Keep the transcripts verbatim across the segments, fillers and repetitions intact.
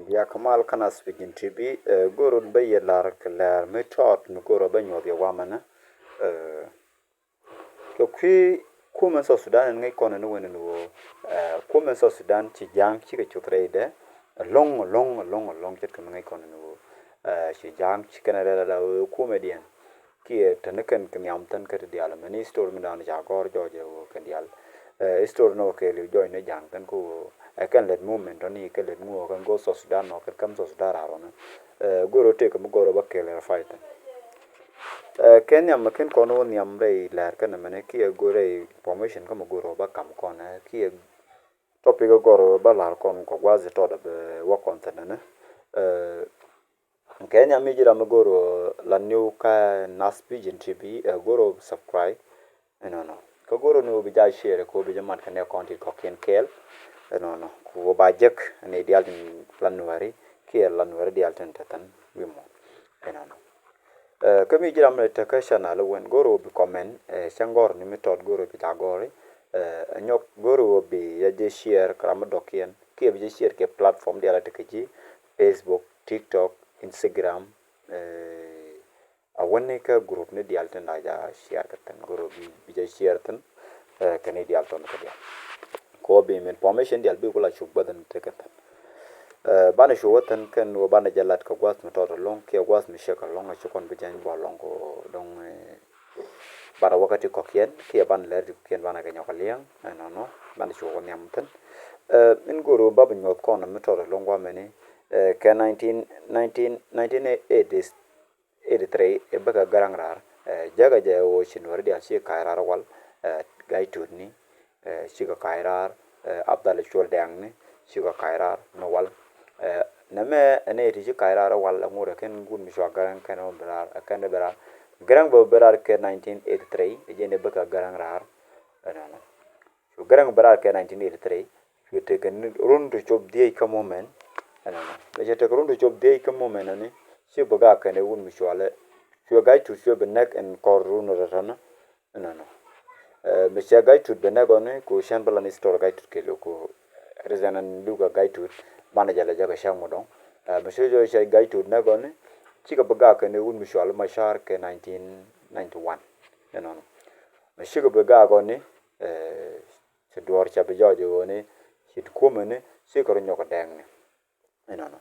Bia kä mal kä Naath Vision T V, eh, go̱o̱r bä yɛ lar kɛ lɛr mi tɔt mi go̱o̱r bä nyuɔth yɛ wamɛnɛ. Eh, kɛ kui̱ kumɛ South Sudan ɛn ŋäc kɔn ɛn wen ɛn ɣöö, eh, kumɛ South Sudan ci ja̱a̱ŋ cikɛ cuth rɛydɛ. Ɛlɔ̱ŋ, ɛlɔ̱ŋ, ɛlɔ̱ŋ, ɛlɔ̱ŋ ce̱tkɛ mi ŋäc kɔn ɛn ɣöö, eh, ci ja̱a̱ŋ cikɛ nɛ rɛl ala ɣöö kumɛdiɛn. Kiɛ teni kɛn kɛ nhiam thin kä ti diaal mɛn history mi dan ca gɔr jɔɔc ɛ ɣöö kɛn diaal. Eh, history ni wä kɛɛliw jɔɔc ni ja̱a̱ŋ thin kä ɣöö ɛ kɛn lät movement tɔni kɛ lät ŋuɔ kɛn go̱o̱r South Sudan nɔ kɛn käm South Sudan raar ɔni. Eh, go̱o̱r ɔ tëëk mi go̱o̱r ɔ bä kɛɛl rɛ fight thin. Eh, kɛ nhiam mi ken kɔn wä nhiam rɛy lɛr kɛn mɛn kiɛ go̱o̱r rɛy information kä mi go̱o̱r ɔ bä kam kɔn, eh, kiɛ topic ɔ go̱o̱r ɔ bä lar kɔn kɔ gua̱th tɔt ɔ bɛ wä kɔn thin ɛnɛ. Eh, Kɛ nhiam mi ji̱ ram mi go̱o̱r ɣöö la new kä Naath Vision T V, eh, go̱o̱r ɣöö subscribe. Ɛnɔnɔ. Kä go̱o̱r ɣöö ni ɣöö bi jaa share kɛ ɣöö bi jɛ mat kɛ nɛ kɔn ti kɔ̱kiɛn kɛɛl. Ɛnɔnɔ. Kɛ ɣöö ba jek ni diaal tin la Nuääri kiɛ la Nuääri diaal tin te thin wi̱i̱ mɔ. Ɛnɔnɔ. Eh, kä mi ji̱ ram mi te kä channel wen go̱o̱r ɣöö bi comment, eh, cäŋ gɔ̱r ni mi tɔt go̱o̱r ɣöö bi ca gɔ̱r. Eh, ɛ nyɔk go̱o̱r ɣöö bi yɛ jɛ share kɛ ram mi dɔ̱kiɛn kiɛ bi jɛ share kɛ platform diaal a te kä ji̱ Facebook, TikTok, Instagram, eh, a wä ni kä group ni diaal tin da ja share kɛ thin go̱o̱r bi, bi ja share thin, eh, kɛ ni diaal tɔn kä diaal. Kɛ wä bi min information diaal bi kula cuk bäthin ti kɛ thin. Eh, banɛ cu wä thin kɛn wä banɛ jɛ lat kɛ gua̱th mi tɔt ɛlɔ̱ŋ kiɛ gua̱th mi cek ɛlɔ̱ŋ a ci kɔn bi jany bɔ ɛlɔ̱ŋ kɛ dɔ̱ŋ, eh, banɛ wä kä ti kɔ̱kiɛn kiɛ banɛ lɛr ti kɔ̱kiɛn banɛ kɛ nyɔk liɛŋ, eh, ɛnɔnɔ, banɛ cu wä nhiam thin. Eh, in go̱o̱r wä ba bi nyuɔth kɔn mi tɔt ɛlɔ̱ŋ gua̱mɛni, eh, kɛ nineteen, nineteen, nineteen eighties, eighty-three, ɛ bäkɛ Gäräŋ raar, eh, jäkä jɛ ɣöö ci Nuääri diaal ci ka̱a̱c raar wal, eh, Ga̱y Tut ni, eh, cikɛ ka̱a̱c raar, eh, Abdal Cuɔl Dɛŋ ni, cikɛ ka̱a̱c raar ni wal. Eh, nɛmɛ ɛ nɛy ti ci ka̱a̱c raar wal ɛ ŋot ɛ kɛn wut mi cua Gäräŋ kɛn ɛ bi raar, ɛ kɛn ɛ bi raar. Gäräŋ bɛ bi raar kɛ nineteen eighty-three, ɛ jɛn ɛ bäkɛ Gäräŋ raar, ɛnɔnɔ. Cu Gäräŋ bi raar kɛ nineteen eighty-three, cuɛ tekɛ ni run ti cop dhiec kä moment. Ɛnɔnɔ. Mɛ cɛ tekɛ run ti cop dhiec kä moment ɛni, ci bi gak kɛn ɛ wut mi cualɛ. Cuɛ Ga̱y Tut cuɛ bi näk ɛn kɔr run rɛtɔnɔ. Ɛnɔnɔ. Eh, mɛ cɛ Ga̱y Tut bi näk ɔni, ku cɛn bi lan history Ga̱y Tut kɛ luk, ku reason ɛn luk ɛ Ga̱y Tut, banɛ jɛ lɛ jɛ kɛ cäŋ mɔ dɔ̱ŋ. Eh, mɛ cɛ jɛ cɛ Ga̱y Tut näk ɔni, cikɛ bi gak kɛn ɛ wut mi cualɛ Macar kɛ nineteen ninety-one. Ɛnɔnɔ. Mɛ cikɛ bi gak ɔni, eh, ci duɔ̱ɔ̱r ca bi jɔɔc ɣöö ni ci kumɛ ni ci kɛ rɔ nyɔk kɛ dɛŋ ni. Ɛnɔnɔ.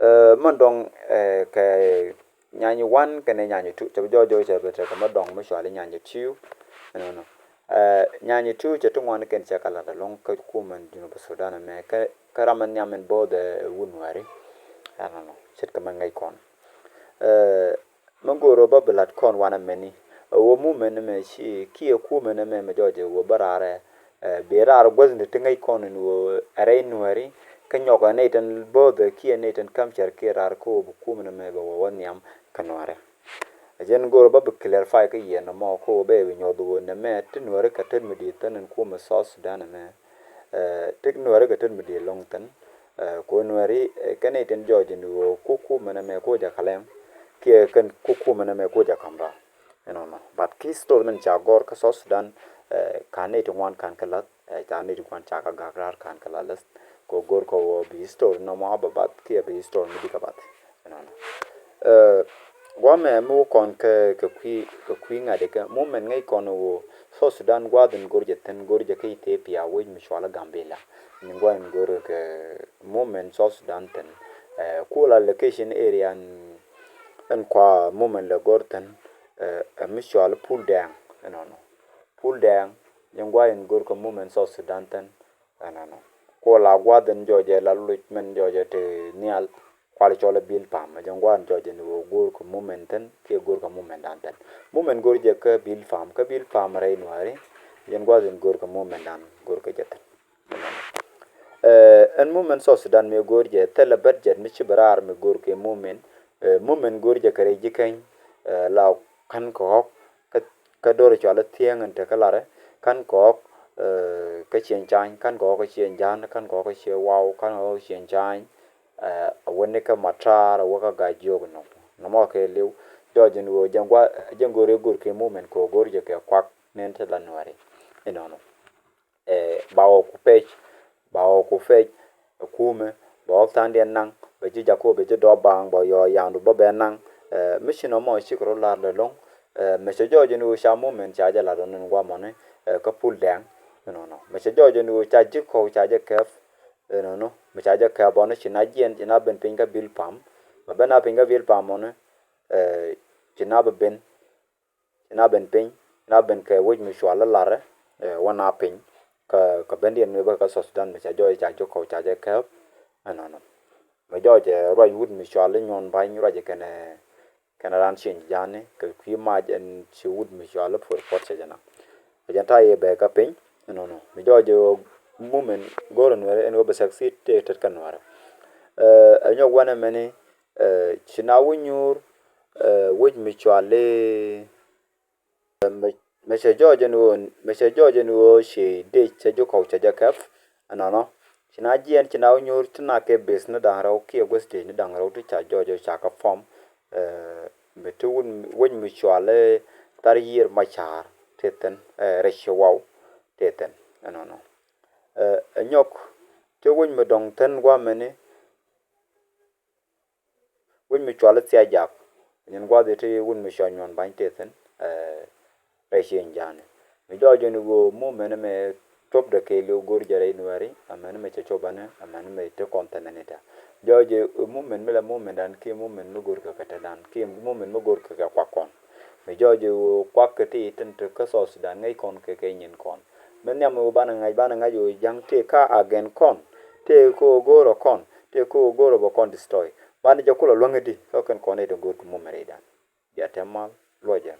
Eh, mɛn dɔ̱ŋ, eh, kɛ nyany wan kɛnɛ nyany tu ca bi jɔɔc ɣöö ca bi tekɛ mɛ dɔ̱ŋ mi cuali nyany tu. Ɛnɔnɔ. Eh, nyany tu cɛ ti ŋuan kɛn cɛ kɛ lat ɛlɔ̱ŋ kä kumɛ Junub Sudan ɛmɛ kä, kä ram ɛn nhiam ɛn bo̱o̱th ɛ wun Nuääri. Ɛnɔnɔ. Ce̱tkɛ mɛ ŋäc kɔn. Eh, Mɛ go̱o̱r ɣöö bä bi la̱t kɔn wanɛ mɛni. Ɛ ɣöö movement ɛmɛ ci kiɛ kumɛ nɛmɛ mɛ jɔɔc ɛ ɣöö bä raarɛ, eh, bi raar guäth ni ti ŋäc kɔn ɛn ɣöö ɛ rɛy Nuääri kä nyɔk ɛ nɛy tin bo̱o̱thɛ kiɛ nɛy tin käm cär kiɛ raar kä ɣöö bi kumɛ nɛmɛ bɛ wä wä nhiam kä Nuäärɛ. Ɛ jɛn go̱o̱r ɣöö bä bi clarify kä yɛn ɛmɔ kä ɣöö bɛ bi nyuɔth ɣöö nɛmɛ ti Nuääri kɛ tet mi di̱i̱t thin ɛn kumɛ South Sudan ɛmɛ. Eh, ti Nuääri kɛ tet mi di̱i̱t ɛlɔ̱ŋ thin. Eh, kɛ ɣöö Nuääri, eh, kɛn nɛy tin jɔɔc ɛn ɣöö ku kumɛ nɛmɛ ku jɛ kɛ lɛm kiɛ kɛn ku kumɛ nɛmɛ ku jɛ ka̱m raar. Ɛnɔnɔ. But kɛ history min ca gɔ̱r kä South Sudan, eh, ka̱n nɛy ti ŋuan ka̱n kɛ la̱th, eh, ca nɛy ti ŋuan ca kɛ gak raar ka̱n kɛ la̱th. Kɛ ɣöö go̱r kɛ ɣöö bi history nɔmɔ a bɛ bath kiɛ bi history mi di kɛ bath. Ɛnɔnɔ. Eh, guamɛ mi wä kɔn kɛ, kɛ kui̱, kɛ kui̱ ŋa̱t ikɛ movement ŋäc kɔn ɣöö South Sudan gua̱a̱th in go̱r jɛ thi̱n go̱r jɛ kä Ethiopia wec mi cualɛ Gambela. Ni gua̱a̱th in go̱r kɛ movement South Sudan thi̱n. Eh, kuɔl allocation area in, in kua movement lɛ go̱r thi̱n, eh, ɛ mi cualɛ Pul Dɛŋ. Ɛnɔnɔ. Pul Dɛŋ, jɛn gua̱a̱th in go̱r kɛ movement South Sudan thi̱n. Ɛnɔnɔ. Kuɔl a gua̱a̱th in jɔɔcɛ la luc min jɔɔcɛ ti nhial. Kual cɔl a Bil Pam, a jɛn gua̱a̱th in jɔɔcɛ ni ɣöö go̱o̱r kɛ movement thi̱n kiɛ go̱o̱r kɛ movement dan thi̱n. Movement go̱o̱r jɛ kä Bil Pam, kä Bil Pam rɛy Nuääri, jɛn gua̱a̱th in go̱o̱r kɛ movement dan go̱o̱r kɛ jɛ thi̱n. Eh, ɛn movement South Sudan mëë go̱o̱r jɛ thilɛ budget mi ci bi raar mi go̱o̱r kɛ movement. Eh, movement go̱o̱r jɛ kɛ rɛy ji̱ keny, eh, la ka̱n kɛ ɣɔ̱k, kä, kä do̱r cɔal i̱ thiäŋ in te kä larɛ, ka̱n kɛ ɣɔ̱k, eh, kä Cieŋ Cany, ka̱n kɛ ɣɔ̱k kä Cieŋ Ja̱a̱n, ka̱n kɛ ɣɔ̱k kä Cieŋ Waw, ka̱n kɛ ɣɔ̱k kä Cieŋ Cany, eh, a wä ni kä Matar, a wä kä Gajiok nɔ. Nɔmɔ kɛ li̱w, jɔɔc in ɣöö jɛn gua̱, jɛn go̱o̱r i̱ go̱o̱r kɛ movement kɛ ɣöö go̱o̱r jɛ kɛ kuak nɛn te la Nuääri. Inɔnɔ. Eh, ba wä ku pec, ba wä ku pec, kumɛ, bɛ ɣɔ̱k tha̱a̱ŋdiɛn naŋ, bɛ ji̱ jaku bɛ ji̱ dɔɔp baaŋ, bɛ yɔɔ yaŋdu bä bɛ naŋ. Ɛ, mi ci nɔmɔ cikɛ rɔ lar lɛ lo̱ŋ. Ɛ, mi cɛ jɔɔc ɛn ɣöö ca movement ca jɛ lat ɣän ɛn guamɔni, ɛ, kä Pul Dɛŋ. Ɛnɔnɔ mi cɛ jɔɔc ɛn ɣöö ca ji̱ kɔw ca jɛ kɛp. Ɛnɔnɔ mi ca jɛ kɛp ɔni ci na jiɛn ci na ben piny kä Bilpam. Mɛ ben na piny kä Bilpam ɔni, ɛ, ci na bɛ ben ci na ben piny, ci na ben kɛ wec mi cual ilarɛ, ɛ, wä na piny. Kä, kä bendiɛn mi bä kä South Sudan mi ca jɔɔc ca ji̱ kɔw ca jɛ kɛp. Ɛnɔnɔ mi jɔɔc ɛ ruac wut mi cual inyuɔn ba̱ny ruac kɛnɛ, kɛnɛ ran cieŋ ja̱a̱ni kɛ kui̱ mac ɛn ci wut mi cual ipuɔr puɔt cɛ jɛ na. Kɛ jɛn ta̱yɛ bɛ kä piny. Ɛnɔnɔ mi jɔɔc ɛ movement go̱o̱rɛ Nuɛrɛ ɛn wä bɛ succeed tëë tet kä Nuɛrɛ. Ɛ, ɛ nyɔk wänɛ mɛni, ɛ, ci na wä nyuur, ɛ, wec mi cual i Mɛ cɛ jɔɔc ɛn ɣöö, mɛ cɛ jɔɔc ɛn ɣöö ci dec cɛ ji̱ kɔw cɛ jɛ kɛp. Ɛnɔnɔ ci na jiɛn ci na wä nyuur ti na kɛ beth ni da̱ŋ rɛw kiɛ guäth dec ni da̱ŋ rɛw ti ca jɔɔc ɔ ca kɛ form. Ɛ, mɛ ti wun wec mi cual ɛ Thar Yiër Macar ti thi̱n, ɛ, rɛc ci waw ti thi̱n. Ɛnɔnɔ, ɛ, ɛ nyɔk ti wec mi dɔ̱ŋ thi̱n guamɛni. Wec mi cual i̱ Thia Jak, nyin gua̱th i̱ ti wun mi cual nyuɔn ba̱ny tëë thi̱n, ɛ, rɛy cieŋ ja̱a̱ni. Mi jɔɔc jɛn i̱ ɣöö movement mɛ tuɔ̱pdɛ kɛɛliw go̱o̱r jɛ rɛy Nuɛɛri, amäni mɛ cɛ cop ɛnɛ, amäni mɛ ti kɔn thi̱n ɛn i̱ tɛ. Jɔɔc jɛ movement mi la movement dan kiɛ movement mi go̱o̱r kɛ kɛ te dan kiɛ movement mi go̱o̱r kɛ kɛ kuak kɔn. Mi jɔɔc jɛ ɣöö kuak kɛ ti tin te kä South Sudan ŋäc kɔn kɛ kɛ nyin kɔn. Mi nhiam ɣöö banɛ ŋa̱c, banɛ ŋa̱c ɣöö ja̱ŋ tëë ka against kɔn, tëë kä ɣöö go̱o̱rä kɔn, tëë kä ɣöö go̱o̱rä bɛ kɔn destroy. Banɛ jɛ kulɛ luäŋ i̱di kä kɛn kɔn i̱ dee go̱o̱r kɛ mumɛ rɛydan. Bia tɛm mal luɔcɛ.